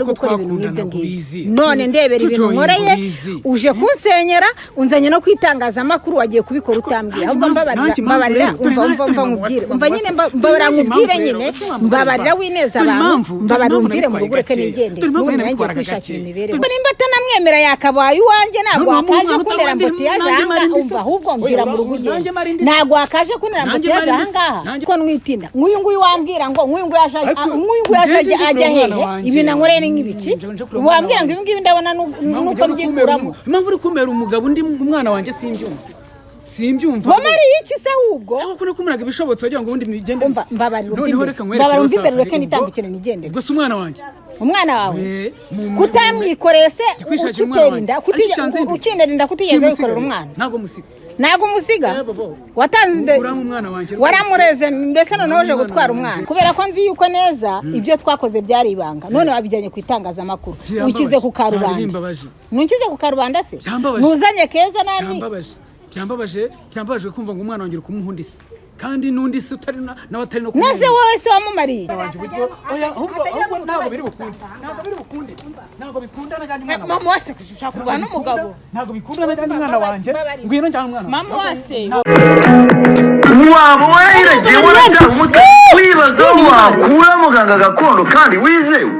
wari ko gukora ibintu nk'ibyo twakundanaga ngibyo. Ubizi. None ndebera ibintu Tujoyinga nkoreye, ubizi. uje kunsenyera, unzanye no kwitangazamakuru, wagiye kubikora utambwiye. Nanjye Ahubwo impamvu- mbabarira, nanjye impamvu mbabarira. rero, dore Umva, umva, dore umva mama nkubwire. wase, Umva mama nyine, wase. mbabarira Dore nanjye nkubwire impamvu nyine, rero, ese wamubwira mbabarira basi. wineza Dore abantu, impamvu, dore mbabarira impamvu umvire mu nabitwaye rugo ureke gakeya. nigendere. Dore impamvu N'ubu nanjye nabitwaraga kwishakira gakeya. imibereho. Dore- Nimba atanamwemera yakabaye iwanjye, ntabwo None wakaje umwana kuntera utari mbotiyaje nanjye mari ahangaha. ndi Umva, se. ahubwo Oya, mvira mu rugo nanjye ugende. mari ndi se. Ntabwo wakaje kuntera Nanjye mbotiyaje mari ndi se. ahangaha Nanjye- ko nwitinda. Nk'uyu nguyu wambwira ngo nk'uyu nguyu aje, Ariko nk'uyu nguyu aje njye nje ajya kureba umwana hehe? wanjye. Ibi nankoreye ni nk'ibiki? Nje kureba umwana Wambwira ngo wanjye. ibi ngibi ndabona Impamvu nuko ujya uri kumera mbyikuramo. Impamvu uri kumera umugabo undi umwana wanjye simbyumva, simbyumva. Wamariye iki se ahubwo? Aho kuno kumuraga ibishobotse wagira ngo ubundi migende. Umva, mbabarira umve Noneho imbere. reka nkwereke Mbabarira rero umve imbere, sasa, ureke nitambukire nigendere. Ubwo si umwana wanjye? Umwana wawe Eh, kutamwikoreye se? Njya kwishakira umwana Ukitera wanjye. inda Ariko icyanzimbi, ukinera inda kutigeze simusiga wikorera rero. umwana? Ntabwo musiga. Ntabwo umusiga? Eh, bobo. Watanze Urampa umwana wanjye rwose. waramureze mbese, noneho uje Urampa gutwara umwana umwana. Kubera ko nzi yuko neza ibyo twakoze byari ibanga, none wabijyanye ku itangazamakuru. Byambabaje. Ukize ku Byari karubanda. bimbabaje. Ntukize ku karubanda se? Byambabaje. Ntuzanye keza nani? Byambabaje, byambabaje, byambabaje kumva ngo umwana wanjye uri kumuha undi se, kandi n'undi se utari nawe atari no Nase kumwemera. wowe se wamumariye? Wanjye uburyo, oya, ahubwo ntabwo biri bukunde, ntabwo biri bukunde, ntabwo bikunda najyanye umwana wanjye. Mama wase, ushaka kurwana n'umugabo? Ntabwo bikunda najyanye umwana wanjye, ngwino njyane umwana wanjye. Mama wase. Waba warahiragiye warataha umutwe wibaza aho wakura muganga gakondo kandi wizewe?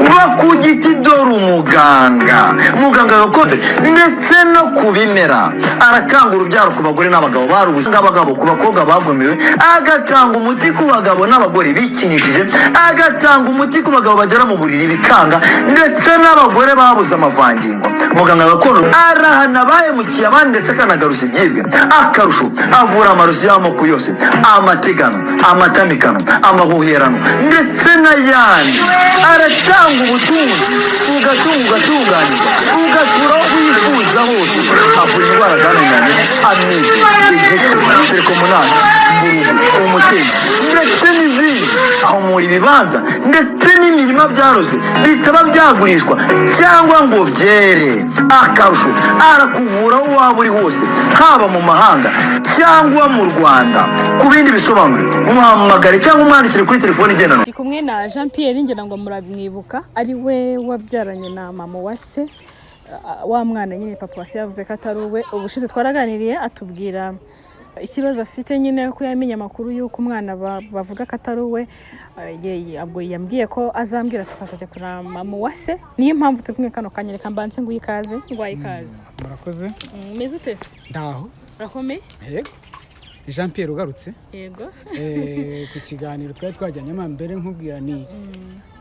Va ku giti, dore umuganga, muganga gakondo ndetse no ku bimera. Aratanga urubyaro ku bagore n'abagabo barubuze, abagabo ku bakobwa bagumiwe, agatanga umuti ku bagabo n'abagore bikinishije, agatanga umuti ku bagabo bagera mu buriri bikanga, ndetse n'abagore babuze amavangingo. Muganga gakondo arahana abahemukiye abandi ndetse akanagaruza ibyibwe. Akarusho, avura amarozi y'amoko yose, amategano, amatamikano, amahuherano ndetse n'ayandi. Aratanga ubutunzi, ugatunga, ugatunganirwa, ugatura aho wifuza hose. Avura indwara zananiranye: amibe, igifu, trichomonas, mburugu, umutima ndetse n'izindi. Ahumura ibibanza ndetse n'imirima byarozwe bitaba byagurishwa cyangwa ngo byere. Akarusho, arakuvura aho waba uri hose, haba mu mahanga cyangwa mu Rwanda. Ku bindi bisobanuro, muhamagare cyangwa umwandikire kuri telefoni igendanwa. Ndi kumwe na Jean Pierre, ngira ngo muramwibuka, ari we wabyaranye na mama wase wa mwana nyine papa wase yavuze ko atari uwe. Ubushize twaraganiriye, atubwira ikibazo afite nyine, ko yamenye amakuru y'uko umwana bavuga ko atari uwe. Ubwo yambwiye ko azambwira tukazajya kureba mama wase, niyo mpamvu turi kumwe kano kanya. Reka mbanze nguhe ikaze, nguhaye ikaze. Murakoze. Umeze ute se? Ndaho. Urakomeye? Yego, ni Jean Pierre ugarutse. Yego. Ku kiganiro twari twajyanyemo mbere, nkubwira ni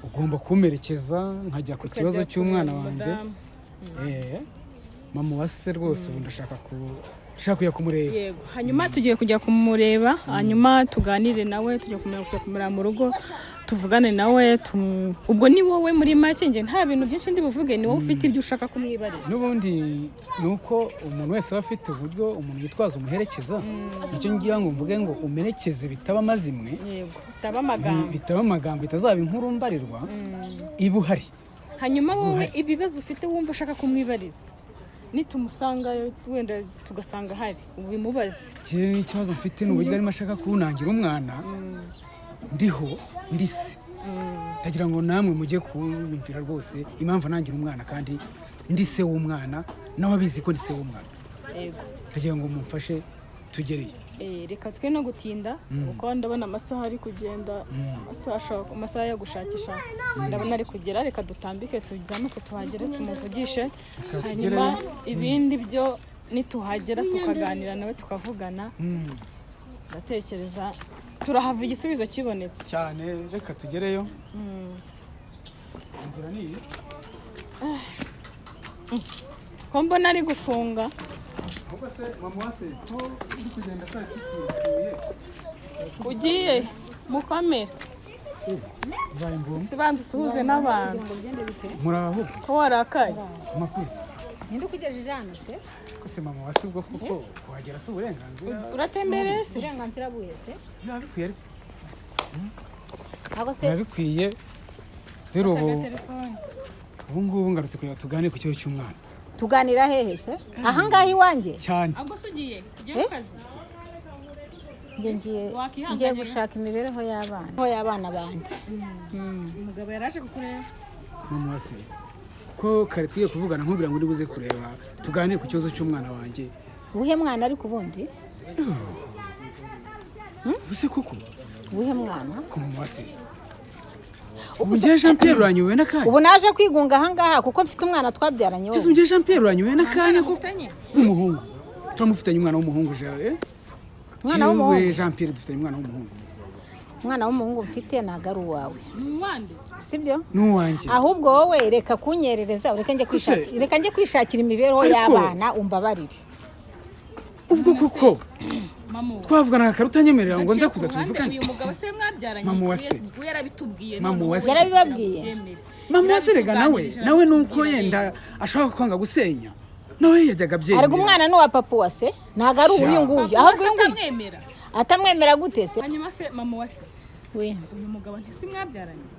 ugomba kumperekeza nkajya ku kibazo Tukajya cy'umwana kureba wanjye. madamu. Mama wa se rwose, ubu ndashaka ku ndashaka kujya kumureba. Yego, hanyuma tugiye kujya kumureba, hanyuma tuganire nawe, tujya kumureba, kujya kumureba mu rugo, tuvugane nawe. Ubwo ni wowe muri make, njye nta bintu byinshi ndi buvuge, ni wowe ufite ibyo ushaka kumwibariza. N'ubundi ni uko umuntu wese aba afite uburyo umuntu yitwaza umuherekeza, nicyo ngira ngo mvuge ngo umerekeze bitaba amazimwe. Yego, bitaba amagambo. Bitaba amagambo, bitazaba inkuru mbarirwa, iba uhari. Hanyuma wowe ibibazo ufite wumva ushaka kumwibariza, nitumusangayo wenda tugasanga ahari, ubimubaze. Njyewe ikibazo mfite ni uburyo arimo ashaka kunangira umwana ndiho ndi se. Ndagira ngo namwe mujye kunyumvira rwose impamvu nangira umwana kandi ndi se w'umwana, nawe abizi ko ndi se w'umwana. Yego. Ndagira ngo mumfashe tugereyo. Reka twe no gutinda, kuko ndabona amasaha ari kugenda, amasaha yo gushakisha ndabona ari kugera. Reka dutambike, tuzamuke, tuhagere tumuvugishe, hanyuma ibindi byo nituhagera tukaganira nawe, tukavugana, ndatekereza turahava igisubizo kibonetse. Cyane, reka tugereyo. Inzira ni iyi. Ko mbona ari gufunga? Ahubwo se mama wase, ko uri kugenda twari tutuye? Ugiye mukomere. Bibaye ngombwa. Sibanza usuhuze n'abantu. Muraho. Ko warakaye? Amakuru? Ninde ukugejeje hano se? Ko se mama wase, ubwo kuko kuhagera si uburenganzira? Uratembereye se? Uburenganzira buhe se? Biba bikwiye ariko. Ntabwo se. Biba bikwiye rero ubu. Telefone. Ubu ngubu ngarutse kugira ngo tuganire ku kibazo cy'umwana. Tuganira hehe se? Ahangaha iwanjye? Cyane. Ahubwo se ugiye ku kazi? Njye ngiye Wakihanganye ngiye gato. gushaka imibereho y'abana, aho y'abana banjye. Umugabo yaraje kukureba. Mama Wase, ko kare twiye kuvugana nkubwira ngo uri buze kureba tuganire ku kibazo cy'umwana wanjye. Uwuhe mwana ariko ubundi? Ubuse koko Uwuhe mwana? Ko mama Wase, ubu ngiye Jean Pierre uranyobewe n'akanya. Ubu naje kwigunga ahangaha kuko mfite umwana twabyaranye Ese wowe. ngiye Jean Pierre uranyobewe n'akanya ko Mufitanye? W'umuhungu, turamufitanye umwana w'umuhungu jawe. Umwana w'umuhungu? Jewe Jean Pierre dufitanye umwana w'umuhungu. Umwana w'umuhungu mfite ntabwo ari uwawe. Wande? Sibyo? N'uwanjye. Ahubwo wowe reka kunyerereza, ureke njye kwishakira, reka njye kwishakira imibereho y'abana, umbabarire. Ubwo koko Mama, twavuganaga kare utanyemerera ngo nze kuza ku ruhande, tubivugane. Uyu mugabo se mwabyaranye? Mama Uwase. We yarabitubwiye. Mama None Uwase. ubu Yarabibabwiye? kubyemera. Mama Wase, rega nawe Yarabituganirije, nawe nuko aratubwira. yenda ashaka kwanga gusenya, nawe yajyaga abyemera. Ariko umwana ni uwa papa Uwase, ntabwo ari uyu nguyu. Papa Ahubwo Uwase uyu nguyu atamwemera. Atamwemera gute se? Hanyuma se mama Uwase, We. uyu mugabo ntisi mwabyaranye?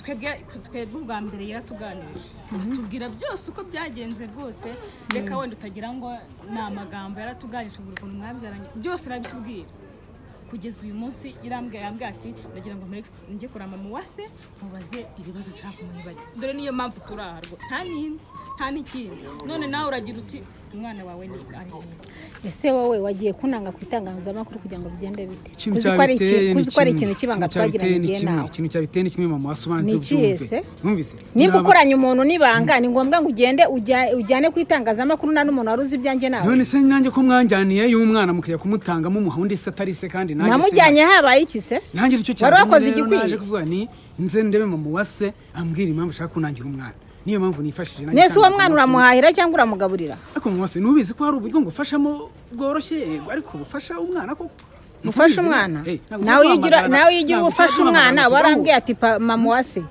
Twebwe ubwa mbere yaratuganirije, atubwira byose uko byagenze rwose. Reka wenda utagira ngo ni amagambo, yaratuganirije tubwira ukuntu mwabyaranye byose, arabitubwira. Kugeza uyu munsi irambwira, yambwira ati ndagira ngo mureke njye kureba mama Uwase mubaze ibibazo nshaka kumubaza. Dore niyo mpamvu turi aha rwo, nta n'indi, nta n'ikindi. None nawe uragira uti umwana wawe ni ari hehe? Ese wowe wagiye kunanga ku itangazamakuru kugira ngo bigende bite? Ikintu Kuzi ko ari cyabiteye ni kuzi ko ari kimwe. ikintu cy'ibanga Ikintu cyabiteye twagiranye ni igihe kimwe. nawe. Ikintu cyabiteye ni kimwe, mama Wase, ubanze Ni ikihe ubyumve. se? Numvise Nimba ukoranye umuntu n'ibanga, ni ngombwa ngo ugende ujyane ku itangazamakuru nta n'umuntu wari uzi ibyanjye nawe? None se nanjye ko mwanjyaniye y'umwana mukajya kumutanga mumuha undi se atari se, kandi nanjye se Namujyanye habaye iki se? Nanjye nicyo Wari cyazanye. wakoze Rero igikwiye. naje kuvuga ni nze ndebe mama Uwase ambwira impamvu ashaka kunangira umwana, niyo mpamvu nifashishije nanjye Nese uwo mwana itangazamakuru. uramuhahira cyangwa uramugaburira? Ariko mama Uwase, nubizi ko hari uburyo ngufashamo bworoshye, yego, ariko bufasha umwana koko. Ufashe Ntubizi? umwana? Ntabwo Nawe iyo ugira duhamagara, nawe iyo ugira ntabwo ubufasha duhamagara umwana ngo tugahura. warambwiye ati mama Uwase,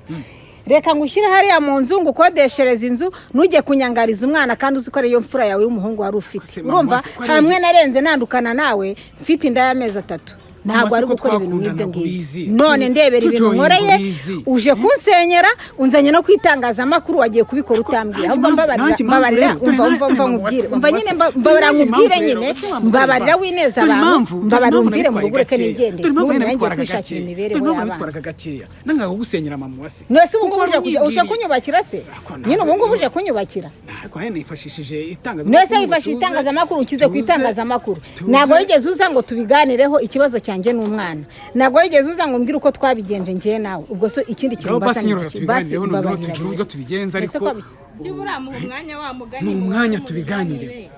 reka ngushyire hariya mu nzu, ngukodeshereze inzu, ntujye kunyangariza umwana kandi uzi ko ariyo mfura yawe y'umuhungu wari ufite. Se, mama Urumva, Uwase, ko ari hamwe narenze nandukana nawe mfite inda y'amezi 3, ntabwo Mama ari Uwase, ko gukora ibintu nk'ibyo twakundanaga ngibyo. ubizi. None ndebera ibintu Tujoyinga nkoreye. ubizi. Uje kunsenyera, unzanye no ku itangazamakuru, wagiye kubikora utambwiye. Ahubwo mbabarira, Nanjye impamvu mbabarira. rero, dore Umva, umva, dore umva mama nkubwire. Uwase, Umva mama nyine, Uwase. mbabarira Dore nanjye nkubwire impamvu nyine. rero, ese wamubwira Mbabarira basi. wineza Dore abantu. impamvu, dore Mbabarira impamvu umvire mu rugo, ureke nabitwaraga gakeya. nigendere. Dore impamvu N'ubu nanjye nabitwaraga kwishakira gakeya. imibereho Dore impamvu y'abana. nabitwaraga gakeya, nangaga kugusenyera mama Uwase. Nese ubu Kuko ngubu uje wari kujya uje unyibwiriye. kunyubakira se? Ariko Nyine ubu ngubu uje kunyubakira? Ariko nayo nifashishije itangazamakuru Nese ngo wifashe itangazamakuru, ukize ku itangazamakuru. Ntabwo wigeze uza ngo tubiganireho ikibazo cyanjye n'umwana, ntabwo wigeze uza ngo mbwire uko twabigenje njye nawe. Ubwo so ikindi kintu Ngaho mbasa basi ni nyorora iki? Basi tubiganireho noneho, mbabarira tugire uburyo tubigenza. Ese Ariko ko Byibura muha umwanya wa mugani, Ni mubaze umwanya mubiganire. tubiganire.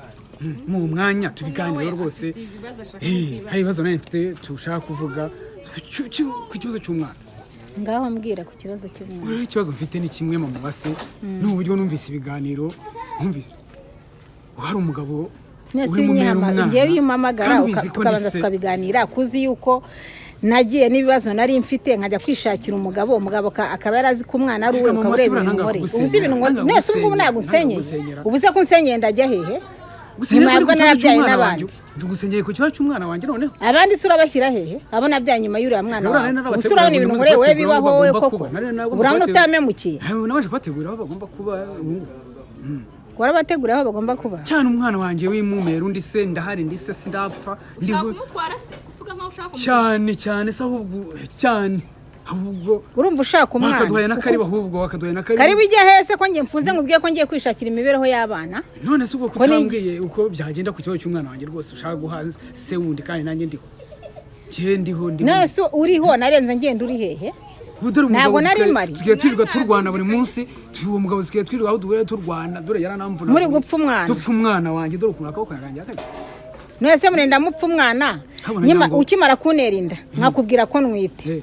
Mu mwanya tubiganireho Nawe rwose. afite ibibazo ashaka Hari ibibazo nawe mfite tushaka kuvuga ku kibazo cy'umwana. Ngaho mbwira ku kibazo cy'umwana. Rero ikibazo mfite ni kimwe, mama Uwase, ni uburyo numvise ibiganiro, numvise hari umugabo Nese urimo umera umwana, ngewe iyo umpamagara kandi ubizi ko tukabanza ni se. tukabiganira, kuzi yuko nagiye n'ibibazo nari mfite nkajya kwishakira umugabo, umugabo akaba yari azi ko umwana ari uwe, Reka mama ukaba Uwase, ureba ibintu buriya nanga nkoreye. kugusenyera, Ubu si ibintu nkoreye. nanga Nese ubu ngubu kugusenyera, ntabwo unsenyeye? nanga kugusenyera. Ubu se kunsenyeye ndajya hehe? Gusenyera Nyuma kuri ku yabwo kibazo narabyaye cy'umwana n'abandi. wanjye, ndigusenyeye ku kibazo cy'umwana wanjye noneho. Abandi se urabashyira hehe, abo nabyaye nyuma y'uriya mwana Urabona, wawe? nari narabateguriye Ubu se urabona ibintu ngo nkoreye wowe nimuze bibaho kubategura wowe aho koko? bagomba kuba. Nari nagomba Urabona kubategura. utamemukiye? Nabanje kubategura aho bagomba kuba ubu ngubu. Warabateguriye aho bagomba kuba? Cyane, umwana wanjye w'imumera undi se, ndahari, ndi se, sindapfa. Ushaka Ndiho kumutwara se? Kuvuga nkaho ushaka kumutwara. Cyane cyane se, ahubwo cyane ahubwo. Urumva ushaka umwana? Bakaduhaye n'akaribu, ahubwo bakaduhaye n'akaribu. Karibu ijya hese ko njye mfunze, nkubwiye ko ngiye kwishakira imibereho y'abana? None se ubwo Ko ni- kutambwiye uko byagenda ku kibazo cy'umwana wanjye rwose, ushaka guha se wundi kandi nanjye ndiho, njye ndiho, ndiho. None se uriho narenze ngenda uri hehe? Ubu dore umugabo Ntabwo nari mpari. Tusigaye twirirwa turwana buri munsi. Uwo mugabo tusigaye twirirwa aho duhura turwana, dore yaranamvuna. Muri gupfa umwana. Dupfa umwana wanjye, dore ukuntu akaboko kanjye yakajya. None se murenda mupfa umwana? Habona Nyuma ukimara kuntera inda nkakubwira ko nwite,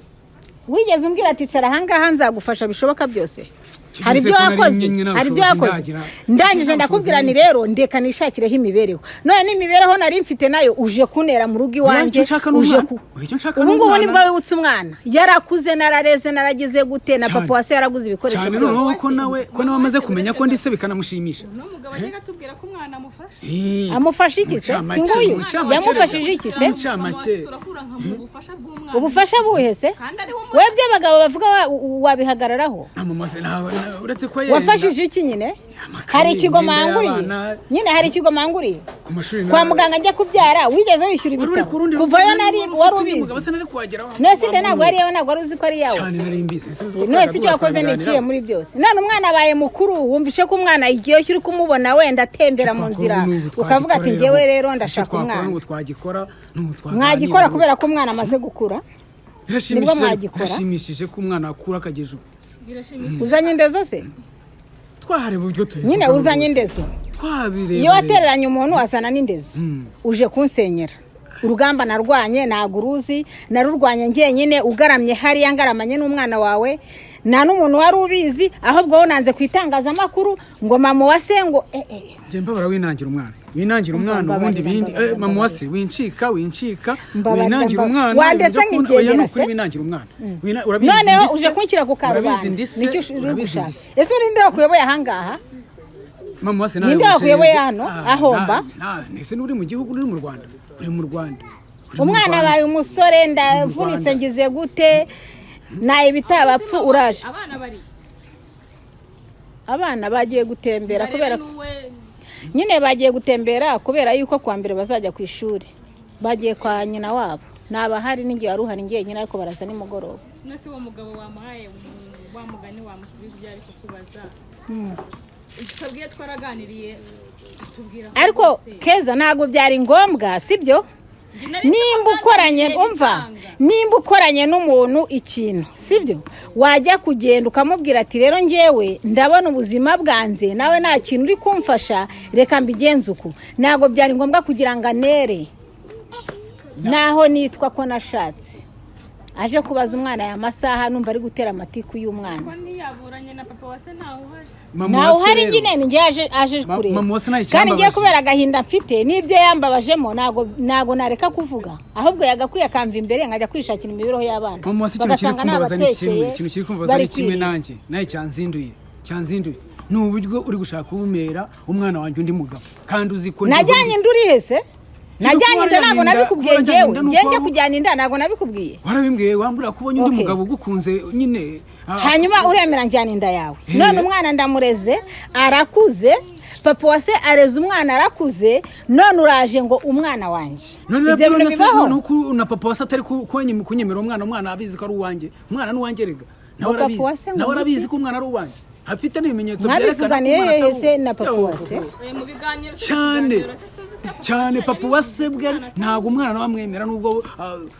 wigeze umbwira ati icara ahangaha nzagufasha bishoboka byose? Kigeze Hari ibyo ko nari wakoze? nyenye nta Hari ibyo bushobozi wakoze? ndagira. Ndangije Nta ndakubwira bushobozi ni nari rero ndeka nishakireho imibereho. None n'imibereho nari mfite nayo uje kuntera mu rugo iwanjye. Icyo nshaka ni Uje umwana. ku Oya, icyo nshaka ubu ni ngubu umwana. nibwo wibutse umwana yarakuze, narareze, naragize gute na Cyane. papa wase yaraguze ibikoresho Cyane byose. noneho ko nawe amaze kumenya ko ndise bikanamushimisha. Uno mugabo ajyaga atubwira ko umwana amufasha. Amufasha iki se? Mucamake, Si nguyu? mucamake. Yamufashije iki se? Mucamake. Turakura nka mu bufasha bw'umwana. Ubufasha buhe se? Kandi ariho Wowe by'abagabo bavuga wabihagararaho? Nta mama se nta Uretse ko yenda Wafashije iki nyine? Amakaye, Hari ikigo imyenda manguriye y'abana. nyine, hari ikigo manguriye. Ku mashuri Kwa muganga njya kubyara, wigeze wishyura Wari uri ibitaro? ku rundi Kuvayo ruhande, nari wari wari ufite undi ubizi. mugabo, se nari kuhagera None se inda ntabwo ari iyawe? Ntabwo wari uzi ko ari iyawe? Cyane, nari mbizi. Ese uzi ko None se icyo twajyaga wakoze ni ikihe tukabiganiraho? muri byose? None umwana abaye mukuru, wumvishe ko umwana igihe uri kumubona wenda atembera mu nzira, ukavuga ati ngewe rero ndashaka umwana. N'ubu twagikora, n'ubu twaganira. Mwagikora kubera ko umwana amaze gukura? Birashimishije. Nibwo mwagikora? Birashimishije ko umwana akura akageza ubu. Birashimishije. Uzanye indezo se? Twahareba uburyo tubivuga Nyine uzanye rwose. indezo. Twabireba. Iyo watereranye umuntu azana n'indezo. Uje kunsenyera urugamba narwanye, ntabwo uruzi. Narurwanye njyenyine, ugaramye hariya, ngaramanye n'umwana wawe, nta n'umuntu wari ubizi. Ahubwo wowe nanze ku itangazamakuru ngo mama wase ngo eh, eh. Njye mbabara, winangira umwana, winangira umwana. Mbabarira, Ubundi ibindi mbabarira, mama wase, wincika, wincika. Mbabarira, Winangira mbabarira. umwana. Wandetse Ibyo kubona- oya, nkigendera ni ukuri se? winangira umwana. Urabizi Noneho ndise. uje kunshyira ku Urabizi karubanda. ndise, Nicyo uri urabizi gushaka. ndise. Ese urinde wakuyoboye ahangaha? Mama wase, nawe Ninde uje wakuyoboye yego. hano? Ah, Ahomba? Nese uri mu gihugu, uri mu Rwanda, uri mu Rwanda, uri mu Umwana Rwanda. abaye umusore, ndavunitse, Rwanda. ngize gute, naye ibitabapfu, uraje. Abana bari Abana bagiye gutembera kubera barebe n'uwe. Nyine bagiye gutembera kubera yuko kuwa mbere bazajya ku ishuri. Bagiye kwa nyina wabo, ntabahari n'igihe wari uhari njyenyine, ariko baraza nimugoroba. None se uwo mugabo wamuhaye wa mugani, wamusubiza ibyo ari kukubaza? Twabwiye, twaraganiriye, atubwira ko Ariko rwose- Keza, ntabwo byari ngombwa, sibyo? Njye nari nzi ko Nimba ukoranye mwaganiriye umva, bikanga. nimba ukoranye n'umuntu ikintu, sibyo, wajya kugenda ukamubwira ati rero ngewe ndabona ubuzima bwanze, nawe nta kintu uri kumfasha, reka mbigenze uku. Ntabwo byari ngombwa kugira ngo anere naho nitwa ko nashatse, aje kubaza umwana aya masaha, numva ari gutera amatiku y'umwana. Ko ntiyaburanye na papa wase, ntawe uhari. Mama Ntawe wase uhari. rero. Nyine ni njye aje kureba. Mama wase nta Kandi ngiye icyambabaje. kubera agahinda mfite n'ibyo yambabajemo, ntabwo nareka kuvuga. Ahubwo yagakwiye akamva imbere, nkajya kwishakira imibereho y'abana, Mama wase, ikintu kiri bagasanga kumbabaza ni kimwe. nabatekeye, Ikintu kiri kumbabaza bari ni kimwe. kwirira. Nanjye nawe cyanzinduye ni uburyo uri gushaka kumera umwana wanjye undi mugabo, kandi uzi ko ndiho Najyanye ndise. inda uri hese? Najyanye inda, ntabwo nabikubwiye. Kuba Ngewe wajyanye inda ni ngewe njya uko- kujyana inda, ntabwo nabikubwiye. Warabimbwiye, wambwira ko ubonye undi Okay. mugabo ugukunze nyine. Hanyuma uremera njyana inda yawe. Eh. None umwana ndamureze arakuze, papa wase areze umwana arakuze, none uraje ngo umwana wanjye. None Ibyo bintu none se bibaho? none uko na papa wase atari kunyemera umwana, abizi ko ari uwanjye. Umwana ni uwanjye rega, nawe Ngo papa arabizi. wase ngo Nawe arabizi iki? ko umwana ari uwanjye, afite n'ibimenyetso byerekana ko Mwabivuganiye umwana hehe atari se uwe. na papa Yo, wase? Eh, mu biganiro se, Cyane. mu biganiro se, suzi ko papa Cyane. wase Papa wase bwe ntabwo umwana nawe amwemera nubwo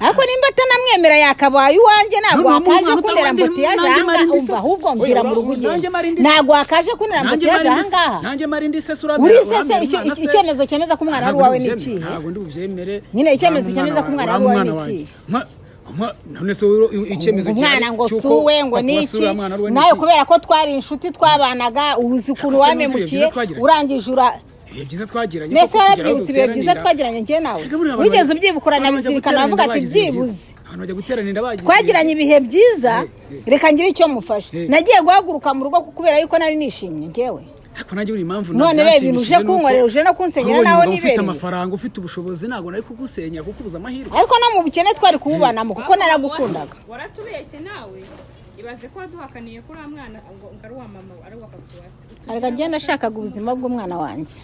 Ariko nimba atanamwemera yakabaye uwanjye. Ntabwo None wakaje umwana kunera utabandi- mbotiyaje nanjye mari ahangaha. ndi Umva, se. ahubwo Oya, mvira mu rugo nanjye ugenda. mari ndi se. Ntabwo wakaje kunera Nanjye mbotiyaje mari ndi se. ahangaha. Nanjye mari ndi se, Uri se icyemezo cyemeza ko umwana ari Ntabwo uwawe ndi ni bubyemere. ikihe? Ntabwo ndi bubyemere. Nyine icyemezo Urampa cyemeza ko umwana ari urampa uwawe ni wanjye. ikihe? None se wowe icyemezo Umwana gihari ngo cy'uko suwe ngo papa ni wase iki? uriya mwana ari uwe ni Nawe iki? kubera ko twari inshuti, twabanaga, uzi ukuntu Ariko se ntuzi ibihe wamemukiye. byiza twagiranye? Urangije ura Ibihe byiza twagiranye Mbese koko kugera aho warabyibutse ibihe byiza duteranira. twagiranye njye nawe? Erega buriya abantu Wigeze ubyibuka, abantu bajya uranabizirikana, guterana wavuga inda ati bagize ibihe byiza. byibuze Abantu bajya guterana inda bagize twagiranye ibihe ibihe byiza, Eh, eh. reka ngire icyo mufasha. Eh. Nagiye guhaguruka mu rugo kubera yuko nari nishimye njyewe. byiza. Ariko nanjye buri impamvu None rero ibintu uje byanshimishije ni uko kunkorera, uje no kunsenyera wabonye naho umugabo ufite nibereye. amafaranga, ufite ubushobozi, ntabwo nari kugusenyera, kukubuza amahirwe. Ariko no mu bukene twari kububanamo kuko naragukundaga. Waratubeshye nawe, ibaze ko waduhakaniye ko uriya mwana ngo ari uwa mama, ari uwa papa wase. Ariko njye nashakaga ubuzima bw'umwana wanjye.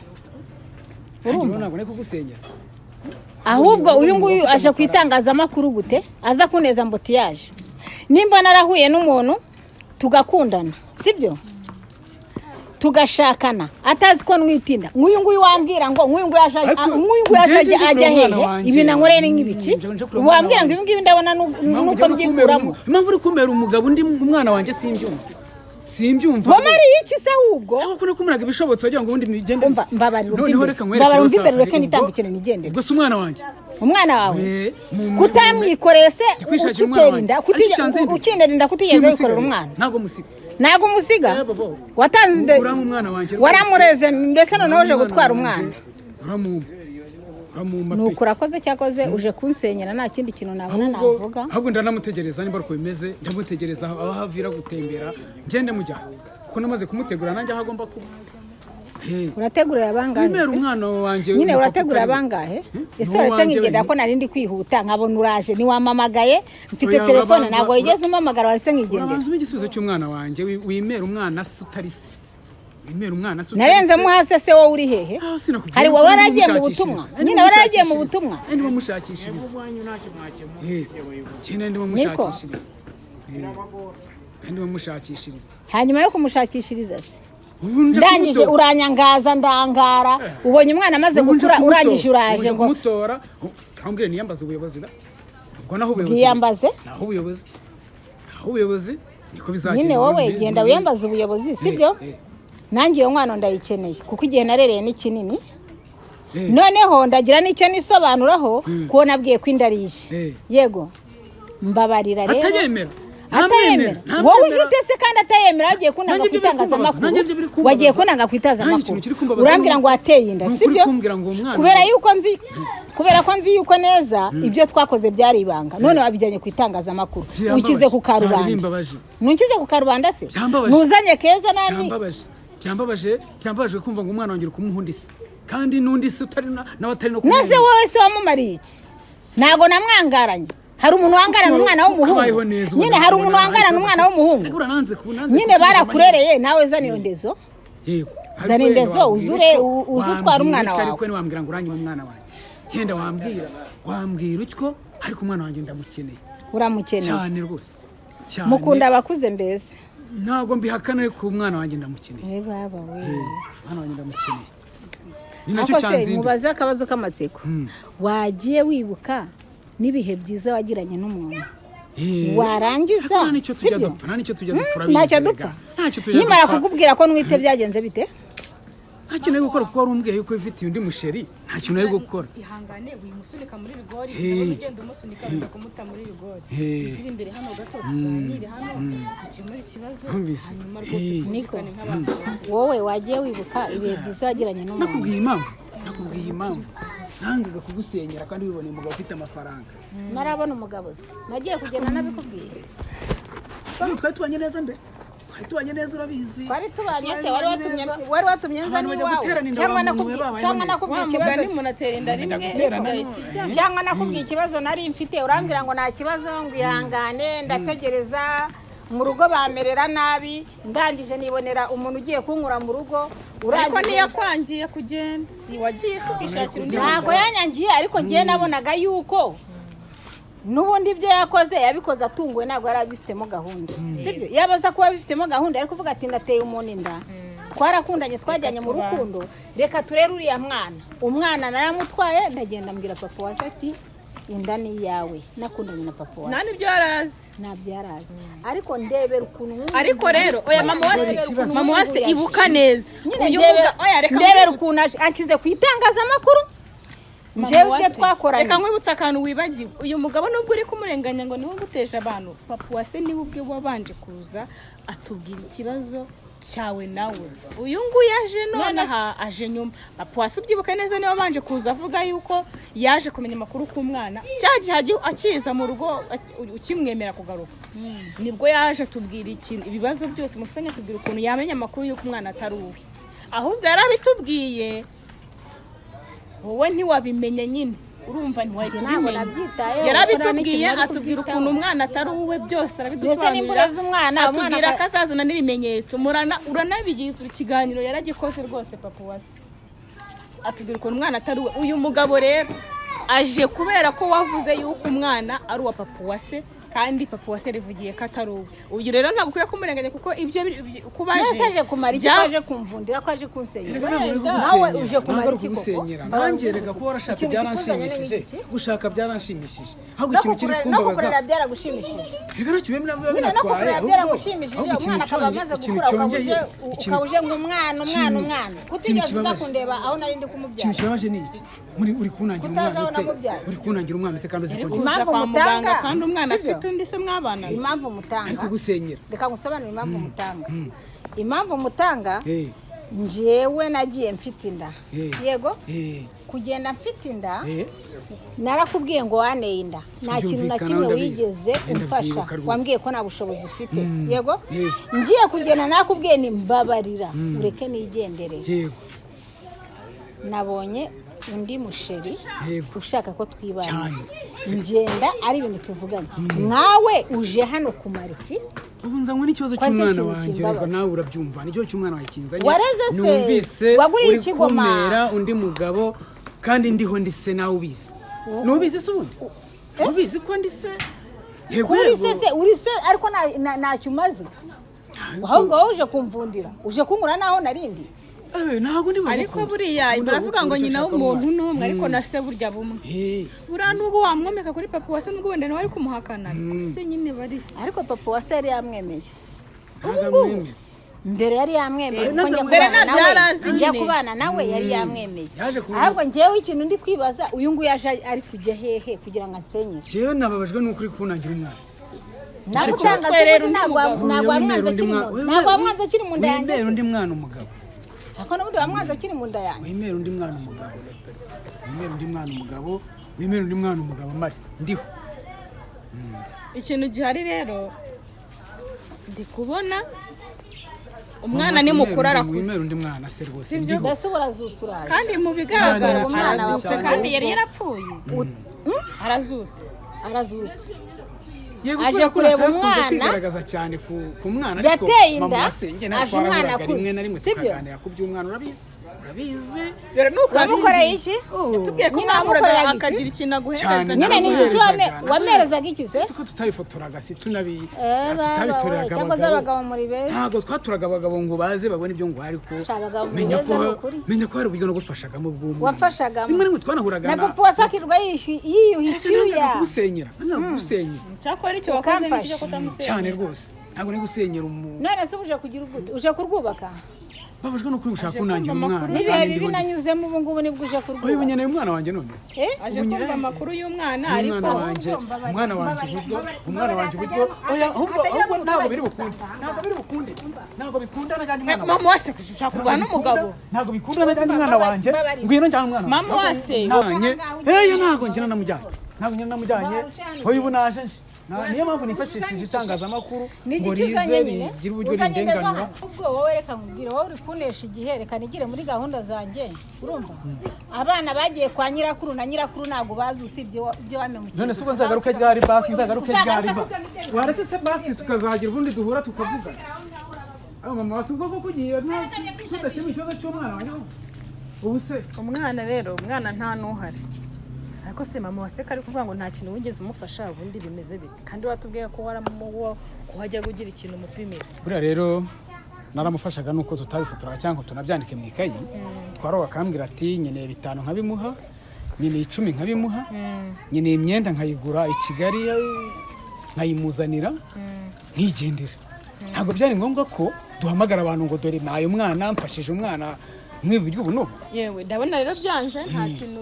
Nanjye rero ntabwo nari kugusenyera. Ahubwo uyu nguyu aje ku itangazamakuru gute, aza kuneza mbotiyaje? Nimba narahuye n'umuntu tugakundana, sibyo, tugashakana, atazi ko nwitinda, nk'uyu nguyu wambwira ngo nk'uyu nguyu aje Ariko nk'uyu nguyu aje njye nje ajya kureba hehe? umwana wanjye. Ibi nankoreye ni nk'ibiki? Nje nje kureba umwana Wambwira ngo wanjye. ibi ngibi ndabona Impamvu nuko ujya uri kumera mbyikuramo. Impamvu uri kumera umugabo undi umwana wanjye simbyumva, simbyumva. Wamariye iki se ahubwo? Aho kuno kumuraga ibishobotse wagira ngo ubundi migende. Umva, mbabarira umve Noneho imbere. reka nkwereke Mbabarira rero umve imbere, sasa, ureke nitambukire nigendere. Ubwo si umwana wanjye? Umwana wawe Eh, kutamwikoreye se? Ndikwishakira umwana Ukitera wanjye. inda Ariko icyanzinduye. ukindera inda kutigeze Simusiga wikorera rero. umwana. Ntabwo musiga. Ntabwo umusiga. Eh, bobo. Watanze Urampa umwana wanjye rwose. waramureze mbese, noneho uje Urampa gutwara umwana umwana. wanjye. Uramumpa, uramumpa Ni pe. uko urakoze, cyakoze uje kunsenyera, nta kindi kintu nabona Ahubwo navuga. ahubwo ndanamutegereza, nimba ariko bimeze, ndamutegereza aho avira gutembera, ngende mujyana, kuko namaze kumutegura nanjye aho agomba kuba. Urategurira bangahe Wimera se? umwana wanjye Nyine w'umupapa urategura utari we. bangahe? Ese Ni waretse uwanjye nkigendera wenyine. ko narindi kwihuta, nkabona uraje, ntiwampamagaye, mfite Oya, telefone, ntabwo wigeze umpamagara, waretse nkigendera. Urabanza umpe igisubizo cy'umwana wanjye. Wimera umwana se utari se, wimera umwana se utari Narenze se. muhase se, wowe uri hehe? Ah, sinakubwiye Hari ko wowe ndimo waragiye mu mushakishiriza. butumwa. Ndimo Nyine waragiye mu mushakishiriza. butumwa. Ndimo mushakishiriza. Ubwanyu ntacyo mwakemura usibye abayobozi. Cyane ndimo Niko. mushakishiriza. Ndimo mushakishiriza. Hanyuma yo kumushakishiriza se, Ubu nje ndangije kumutora. uranyangaza, ndangara, ubonye umwana amaze Ubu nje gukura, kumutora. urangije Ubu uraje nje ngo kumutora. Kambwire niyambaze ubuyobozi da. Ubwo naho ubuyobozi. Bwiyambaze. Naho ubuyobozi. Naho ubuyobozi niko bizagenda. Nyine wowe genda wiyambaze ubuyobozi, sibyo? Nanjye iyo nkwano ndayikeneye, kuko igihe narereye ni kinini. Noneho ndagira n'icyo nisobanuraho kuko nabwiye ko inda ari iye. Yego, mbabarira rero. Atayemera. Atayemera? Wowe uje ute se kandi atayemera? Wagiye kunanga Nanjye ku ibyo biri kumbabaza. Nanjye ibyo biri itangazamakuru, kumbabaza. wagiye kunanga ku Nanjye itangazamakuru, ikintu kiri kumbabaza urambwira ngo wateye inda, ni ukuri sibyo? Kumbwira ngo umwana Kubera ko nzi yuko neza ibyo twakoze byari ibanga, none wabijyanye ku itangazamakuru. Byambabaje. Ukize ku Byari karubanda. bimbabaje. Ntukize ku karubanda se? Byambabaje. Ntuzanye keza nani? Byambabaje, byambabaje, byambabaje kumva ngo umwana wanjye uri kumuha undi se, kandi n'undi se utari nawe atari no Nase kumwemera. wowe se wamumariye iki? Ntabwo namwangaranye. Hari umuntu wangarana umwana Kuko abayeho w'umuhungu? neza, Nyine ubona hari umuntu ubona wangarana nta umwana kibazo. w'umuhungu? Ariko urananze nanze Nyine kukubuza barakurereye, nawe zana iyo ndezo. Yego. Zana Ariko wenda indezo, wambwira uzure uze utware wambwira umwana utyo, wawe. ariko wambwira ngo urangire umwana wanjye, yenda wambwira utyo, ariko umwana wanjye ndamukeneye. Uramukeneye? Cyane rwose, cyane. Mukunda abakuze mbese? Ntabwo mbihakana, ariko umwana wanjye ndamukeneye. We baba we! Umwana wanjye ndamukeneye, ni nacyo Ariko se cyanzinduye. mubaze akabazo k'amatsiko: wagiye wibuka n'ibihe byiza wagiranye n'umuntu, warangiza, Ariko nta n'icyo tujya sibyo? dupfa, nta n'icyo tujya dupfa, urabizi Ntacyo erega. dupfa. Ntacyo tujya Nimara dupfa. kukubwira ko nwite, byagenze bite? Nta kintu ari gukora, kuko wari umbwiye yuko wifitiye undi musheri, nta kintu ari gukora. Ihangane, wimusunika muri rigori. Hey. Ndabona ugenda umusunika, biza kumuta muri rigori. Hey. Turi imbere hano gato, tuganire hano, dukemure ikibazo. Numvise. Hanyuma rwose Hey. twumvikane nk'abantu. Wowe wagiye wibuka ibihe byiza wagiranye n'umuntu. Nakubwiye impamvu, nakubwiye impamvu nangaga kugusenyera, kandi wiboneye umugabo ufite amafaranga. Narabona umugabo se? Nagiye kugenda nabikubwiye? Bano twari tubanye neza mbere, twari tubanye neza, urabizi. Twari tubanye se? Twari Wari tubanye watumye neza. Wari watumye nza Abantu bajya n'iwawe guterana inda, cyangwa wa muntu we nakubwiye babayeho cyangwa neza. nakubwiye Wa ikibazo mugani, umuntu atera inda rimwe guterana ugahita ibyanga. Cyangwa nakubwiye ikibazo nari mfite, urambwira ngo nta kibazo, ngo ihangane, ndategereza mu rugo bamerera nabi, ndangije nibonera umuntu ugiye kunkura mu rugo. Ariko Urangije ntiyakwangiye kugenda, si wagiye se ukishakira undi Ntabwo mugabo? yanyangiye, ariko ngewe nabonaga yuko n'ubundi ibyo yakoze yabikoze atunguwe, ntabwo yari abifitemo gahunda, sibyo? Yaba aza kuba abifitemo gahunda, yari kuvuga ati: "Ndateye umuntu inda, twarakundanye, twajyanye mu rukundo, reka turere uriya mwana." Umwana naramutwaye, ndagenda mbwira papa wa se ati: "Inda ni iyawe, nakundanye na papa wa Nta se." n'ibyo yari azi. Ntabyo yari azi, ariko ndebera ukuntu Ariko rero oya, mama wase, Ndebera ukuntu mama wase, nk'uyu ibuka neza nyine uyu ndebera oya, reka ndebera nkwibutse. ukuntu anshyize ku itangazamakuru. Mama Njyewe ibyo Uwase, twakoranye reka nkwibutse akantu wibagiwe. Uyu mugabo, nubwo uri kumurenganya ngo niwe uguteje abantu, papa Uwase niwe ubwe wabanje kuza atubwira ikibazo cyawe nawe. Uyu nguyu aje nonaha, aje nyuma. Papa Uwase, ubyibuke neza, niwe wabanje kuza avuga yuko yaje kumenya amakuru k'umwana cya gihe akiza mu rugo, ukimwemera kugaruka, nibwo yaje atubwira ikintu, ibibazo byose mufitanye, atubwira ukuntu yamenya amakuru y'uko umwana atari uwe. Ahubwo yarabitubwiye, wowe ntiwabimenye nyine, urumva ntiwahita Ntabwo ubimenya. nabyitayeho, Yarabitubwiye, kuko nta n'ikintu atubwira nari ukuntu umwana atari uwe, byose Mbese arabidusobanurira. nimba ureze umwana, Atubwira umwana ko azazana n'ibimenyetso. Uranabigize ikiganiro, yaragikoze rwose papa Uwase, atubwira ukuntu umwana atari uwe. Uyu mugabo rero aje kubera ko wavuze yuko umwana ari uwa papa Uwase, kandi papa Uwase yarivugiye ko atari uwe. Uyu rero ntabwo ukwiye kumurenganya, kuko ibyo kuba Nese aje kumara iki? Ko aje kumvundira, ko aje kunsenyera? Erega ntabwo uri Nawe kugusenyera, uje ntabwo kumara ari iki koko? ukugusenyera. Nanjye erega kuba warashatse Ikintu kikuzanye ni byaranshimishije, iki? gushaka byaranshimishije, ahubwo No ikintu kiri no kumbabaza kukurera byaragushimishije? Reka ntacyo biba Nyine no binatwaye, kukurera ahubwo byaragushimishije, ahubwo ikintu umwana akaba amaze ikintu gukura, ukaba cyongeye ukaba uje ngo umwana, umwana, umwana, ikintu kutigeze uza kibabaje. kundeba aho nari ndi Ikintu kumubyara. kibabaje ni iki? Muri uri kunangira Kutazi umwana aho ute? namubyaye. Uri kunangira umwana ute kandi uzi ko kuza Impamvu kwa muganga mutanga, kandi umwana sibyo? afite undi se mwabana? Impamvu mutanga, ari kugusenyera. Reka ngusobanurire impamvu mutanga. Impamvu mutanga, njyewe nagiye mfite inda. Yego. Kugenda mfite inda, Narakubwiye ngo waneye inda, nta kintu na Tubyumvikanaho, kimwe ndabizi. wigeze Ngenda umfasha. byibuka rwose. Wambwiye ko nta bushobozi ufite, yego. Yego. Ngiye kugenda, nakubwiye ni mbabarira ureke nigendere. Yego. Nabonye undi musheri Yego. ushaka ko twibana. Cyane. Ngenda ari ibintu tuvuganye nkawe, uje hano kumara iki? Ubu nzanywe n'ikibazo Ko aricyo cy'umwana kintu wanjye. kimbabaza. Reka nawe urabyumva, n'ikibazo cy'umwana wanjye kinzanye. Wareze se? Numvise Waguriye uri ikigoma? kumera undi mugabo kandi ndiho ndi se, nawe ubizi. Nubizi se ubundi? Ubizi ko ndi se? Yego. Uri Yego. se se uri se, ariko ntacyo umaze, ahubwo wowe uje kumvundira, uje kunkura naho narindi. Ntabwo ndi Ariko bugukure. buriya Ubundi baravuga ngo bagukure nyina icyo ushaka w'umuntu umwana. ni umwe, ariko na se burya bumwe. Buriya nubwo wamwomeka kuri papa wa se, nubwo wenda nawe ari kumuhakana, ariko se nyine bari se. Ariko papa wa se yari yamwemeye. Ntabwo amwemera. Mbere yari yamwemeye, kuko njya Mbere kubana ntabyo nawe, yari azi njya nyine. kubana nawe yari yamwemeye. Yaje kumenya- Ahubwo njyewe ikintu ndi kwibaza, uyu nguyu yaje ari kujya hehe kugira ngo ansenyere? Jewe nababajwe n'uko uri kunangira umwana. Nagutanga se? Rero Ubundi undi ntabwo mugabo. ntabwo wamwanze Wimera undi akiri mu mwana- ntabwo wamwanze akiri mu nda yanjye Wimera se? undi mwana umugabo. Ariko n'ubundi wamwanze akiri mu nda yanjye. Wimera undi mwana umugabo, wimera undi mwana umugabo, wimera undi mwana umugabo, mari ndiho. Ikintu gihari rero, ndi kubona umwana ni mukuru, arakuze. Wimera undi mwana se rwose. Sibyo? Ndiho. Mbese ubu urazutse, uraje? Kandi mu bigaragara Cyane, umwana arazutse wawe. kandi yari yarapfuye, arazutse. Arazutse. Yego, Aje kubera ko kureba natakunze umwana. kwigaragaza cyane ku mwana, ariko Yateye mama inda, wa se, njye nawe aje umwana twarahuraga akuze, rimwe na rimwe sibyo? tukaganira ku by'umwana, urabizi, urabizi. Dore ni uko Wamukoreye iki? Oh. Yatubwiye ko Nyine mwahuraga wamukoreraga iki? akagira ikintu aguhereza. Cyane. Nyine ni iki wamerezaga iki se? Ese ko tutabifotoraga, si tunabi Eh, baba we, tutabitoreraga? cyangwa se abagabo muri beza. Ntabwo twaturaga abagabo ngo baze babone ibyo ngo, ariko Sha, abagabo muri menya beza ko ni ukuri. menya ko hari uburyo nagufashagamo bw'umwana. Wamfashagamo. Rimwe na rimwe twanahuraga Na papa wasakirwa yiyuha nangaga icyuya. kugusenyera, nangaga kugusenyera. Cyakora icyo wakoze ni Ukamfasha. icyo kutamusenya. Cyane rwose, ntabwo nari gusenyera umuntu. None se uje kugira ubute? Uje kurwubaka? Babajwe no kuri gushaka Aje kunangira kumva umwana amakuru. N'ibihe kandi bibi ndiho ndise. nanyuzemo, ubu ngubu nibwo uje Oya, ubu kurwubaka? nkeneye umwana wanjye none. Eh? Aje kumva amakuru y'umwana, ariko Umwana wanjye, umwana wanjye uburyo, umwana wanjye uburyo, oya, ahubwo ntabwo biri bukunde, ntabwo biri bukunde, ntabwo bikundana cyane umwana wanjye. Mama wase ushaka kurwana n'umugabo. Ntabwo bikundana cyane umwana wanjye, ngwino njyane umwana wanjye. Mama wase. Njyanye, eyo, ntabwo njyana namujyanye, ntabwo njyana namujyanye. Oya, ubu naje nje. Niyo mpamvu nifashishije itangazamakuru Ni ngo igiki rize uzanye nyine? rigire uburyo Uzanye neza rindenganura. hano. Ubwo wowe reka nkubwire, wowe uri kunesha igihe, reka nigire muri gahunda zanjye, urumva? Abana bagiye kwa nyirakuru na nyirakuru ntabwo bazi usibye ibyo wamemukiye. None se ubwo nzagaruke ryari? Basi nzagaruke ryari? Ba waretse se basi tukazagira ubundi duhura tukavuga. Abo mama wasi ubwo koko ugiye tudakemura ikibazo cy'umwana wanjye ubu se? Umwana rero, umwana nta n'uhari, ariko se mama waseka ari kuvuga ngo nta kintu wigeze umufasha, ubundi bimeze bite? Kandi watubwiye ko waramuwo ko wajya ugira ikintu umupimira. Buriya rero naramufashaga, nuko tutabifotoraga cyangwa ngo tunabyandike mu ikayi. Twaroba akambwira ati nkeneye 5 nkabimuha, nkeneye 10 nkabimuha, nkeneye imyenda nkayigura i Kigali, nkayimuzanira nkigendera. Ntabwo byari ngombwa ko duhamagara abantu ngo dore nayo umwana mfashije umwana nk'ibi buryo ubu n'ubu. Yewe, ndabona rero byanze, nta kintu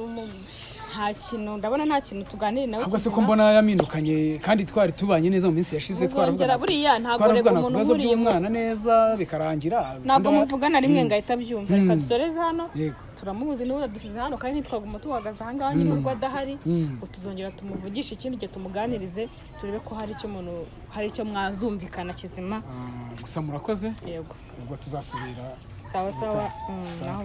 nta kintu ndabona, nta kintu tuganire nawe Ahubwo se ko kizima. mbona yamindukanye kandi twari tubanye neza mu minsi yashize, Muzongera twaravugana buriya, ntabwo twaravugana urega ku umuntu bibazo nkuriya. by'umwana neza bikarangira. Ntabwo muvugana rimwe ngo ahita abyumva. Reka dusoreze hano. Yego. Turamubuze n'ubu yadusize hano, kandi ntitwaguma tuhagaze aha ngaha nyine ubwo adahari, ngo tuzongera tumuvugishe ikindi gihe, tumuganirize, turebe ko hari icyo umuntu, hari icyo mwazumvikana kizima. Gusa murakoze. Yego. Ubwo tuzasubira. Sawa sawa. Naho.